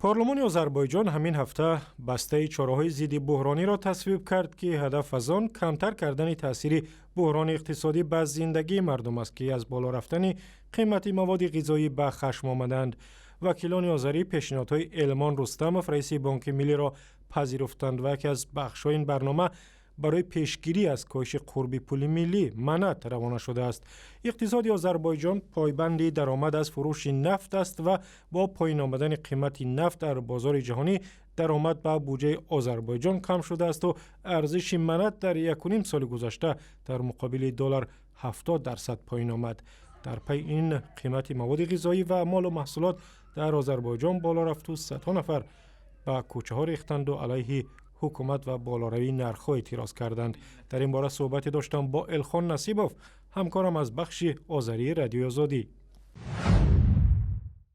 Парлумони Озарбойҷон ҳамин ҳафта бастаи чораҳои зидди буҳрониро тасвиб кард, ки ҳадаф аз он камтар кардани таъсири буҳрони иқтисодӣ ба зиндагии мардум аст, ки аз боло рафтани қимати маводи ғизоӣ ба хашм омаданд. Вакилони озарӣ пешниҳодҳои Элмон Рустамов, раиси Бонки Миллиро, пазируфтанд ва яке аз бахшҳои ин барнома барои пешгирӣ аз коҳиши қурби пули миллӣ манат равона шудааст. Иқтисоди Озарбойҷон пойбанди даромад аз фурӯши нафт аст ва бо поён омадани қимати нафт дар бозори ҷаҳонӣ даромад ба буҷаи Озарбойҷон кам шудаасту арзиши манат дар 1,5 соли гузашта дар муқобили доллар 70% поён омад. Дар пайи ин қимати маводи ғизоӣ ва молу маҳсулот дар Озарбойҷон боло рафту садҳо нафар ба кӯчаҳо рехтанду алайҳи ҳукумат ва болоравии нархҳо эътироз карданд. Дар ин бора суҳбате доштам бо Элхон Насибов, ҳамкорам аз бахши озарии Радиои Озодӣ.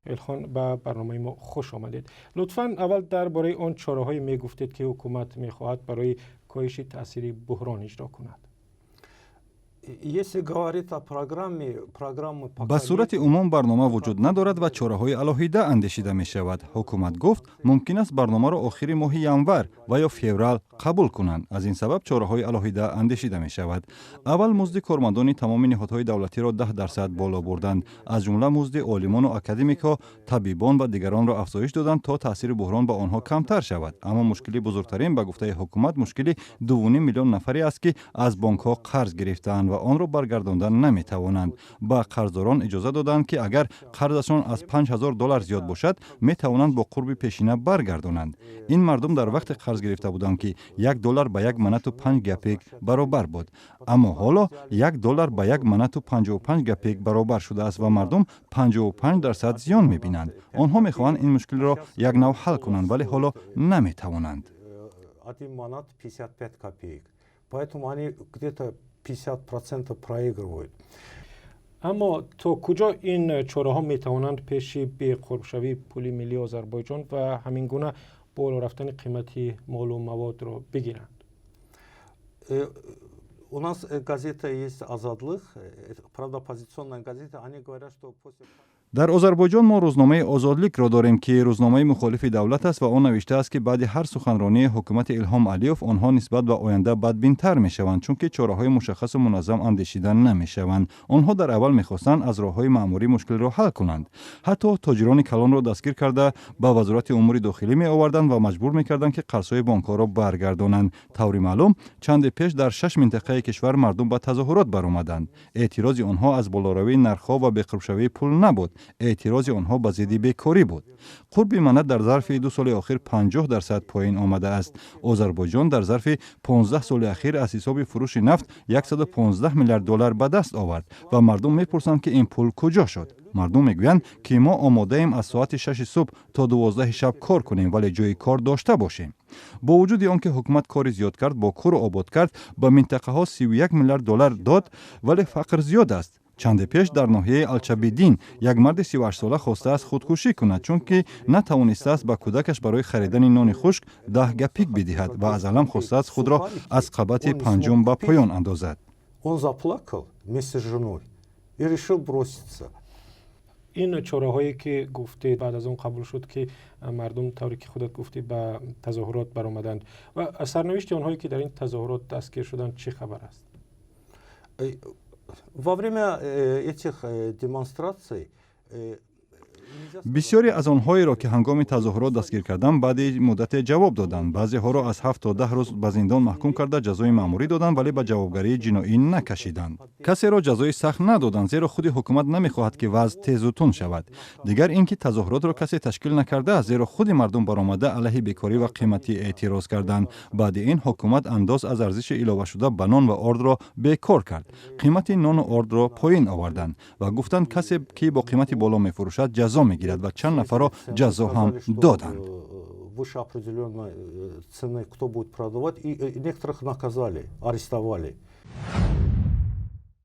Элхон, ба барномаи мо хуш омадед. Лутфан аввал дар бораи он чораҳое мегуфтед, ки ҳукумат мехоҳад барои коҳиши таъсири буҳрон иҷро кунад. Если говорить о программе, программы Ба сурати умум барнома вуҷуд надорад ва чораҳои алоҳида андешида мешавад. Ҳукумат гуфт, мумкин аст барномаро охири моҳи январ ва ё феврал қабул кунанд. Аз ин сабаб чораҳои алоҳида андешида мешавад. Аввал музди кормандони тамоми ниҳодҳои давлатиро 10% боло бурданд, аз ҷумла музди олимону академикҳо, табибон ва дигаронро афзоиш доданд, то таъсири буҳрон ба онҳо камтар шавад. Аммо мушкили бузургтарин, ба гуфтаи ҳукумат, мушкили 2,5 миллион нафаре аст, ки аз бонкҳо қарз гирифтаанд ва онро баргардондан наметавонанд. Ба қарздорон иҷоза доданд, ки агар қарзашон аз 5000 доллар зиёд бошад, метавонанд бо қурби пешина баргардонанд. Ин мардум дар вақте қарз гирифта буданд, ки 1 доллар ба 1 манату 5 копеек баробар буд, аммо ҳоло 1 доллар ба 1 манату 55 копеек баробар шудааст ва мардум 55% зиён мебинанд. Онҳо мехоҳанд ин мушкилро як нав ҳал кунанд, вале ҳоло наметавонанд. 1 манат 55 копеек. Поэтому они где-то 50% проигрывают. Аммо то куҷо ин чораҳо метавонанд пеши беқурбшавии пули миллии Озарбойҷон ва ҳамин гуна боло рафтани қимати молу маводро бигиранд? У нас газета есть «Азадлык», правда, оппозиционная газета, они говорят, что после Дар Озарбойҷон мо рӯзномаи «Озодликро» дорем, ки рӯзномаи мухолифи давлат аст, ва он навиштааст, ки баъди ҳар суханронии ҳукумати Илҳом Алиёв онҳо нисбат ба оянда бадбинтар мешаванд, чунки чораҳои мушаххасу муназзам андешида намешаванд. Онҳо дар аввал мехостанд аз роҳҳои маъмурӣ мушкилро ҳал кунанд. Ҳатто тоҷирони калонро дастгир карда, ба Вазорати умури дохилӣ меоварданд ва маҷбур мекарданд, ки қарзҳои бонкҳоро баргардонанд. Таври маълум, чанде пеш дар шаш минтақаи кишвар мардум ба тазоҳурот баромаданд. Эътирози онҳо аз болоравии нархҳо ва беқурбшавии пул набуд, эътирози онҳо ба зидди бекорӣ буд. Қурби манат дар зарфи 2 соли охир 50% поин омадааст. Озарбойҷон дар зарфи 15 соли ахир аз ҳисоби фурӯши нафт 115 миллиард доллар ба даст овард ва мардум мепурсанд, ки ин пул куҷо шуд. Мардум мегӯянд, ки мо омодаем аз соати 6-и субҳ то 12-и шаб кор кунем, вале ҷои кор дошта бошем. Бо вуҷуди он ки ҳукумат кори зиёд кард, бо куру обод кард, ба минтақаҳо 31 миллиард доллар дод, вале фақр зиёд аст. Чанде пеш дар ноҳияи Алчабидин як марди 38-сола хостааст худкушӣ кунад, чунки натавонистааст ба кӯдакаш барои харидани нони хушк 10 копеек бидиҳад ва аз алам хостааст худро аз қабати панҷум ба поён андозад. Он заплакал вместе с женой и решил броситься. Ин чораҳое, ки гуфтед, баъд аз он қабул шуд, ки мардум, тавре ки худат гуфтӣ, ба тазоҳурот баромаданд. Ва сарнавишти онҳое, ки дар ин тазоҳурот дастгир шуданд, чӣ хабар аст? Во время этих демонстраций Бисёре аз онҳоеро, ки ҳангоми тазоҳурот дастгир карданд, баъди муддате ҷавоб доданд. Баъзеҳоро аз 7 то 10 рӯз ба зиндон маҳкум карда, ҷазои маъмурӣ доданд, вале ба ҷавобгарии ҷиноӣ накашиданд. Касеро ҷазои сахт надоданд, зеро худи ҳукумат намехоҳад, ки вазъ тезу тунд шавад. Дигар ин ки тазоҳуротро касе ташкил накардааст, зеро худи мардум баромада, алайҳи бекорӣ ва қиматӣ эътироз карданд. Баъди ин ҳукумат андоз аз арзиши иловашуда ба нон ва ордро бекор кард, қимати нону ордро поин оварданд ва гуфтанд, касе ки бо қимати боло мефурӯшад, ҷазо мегирад, ва чанд нафарро ҷазо ҳам доданд. Выше определенной цены кто будет продавать, и некоторых наказали, арестовали.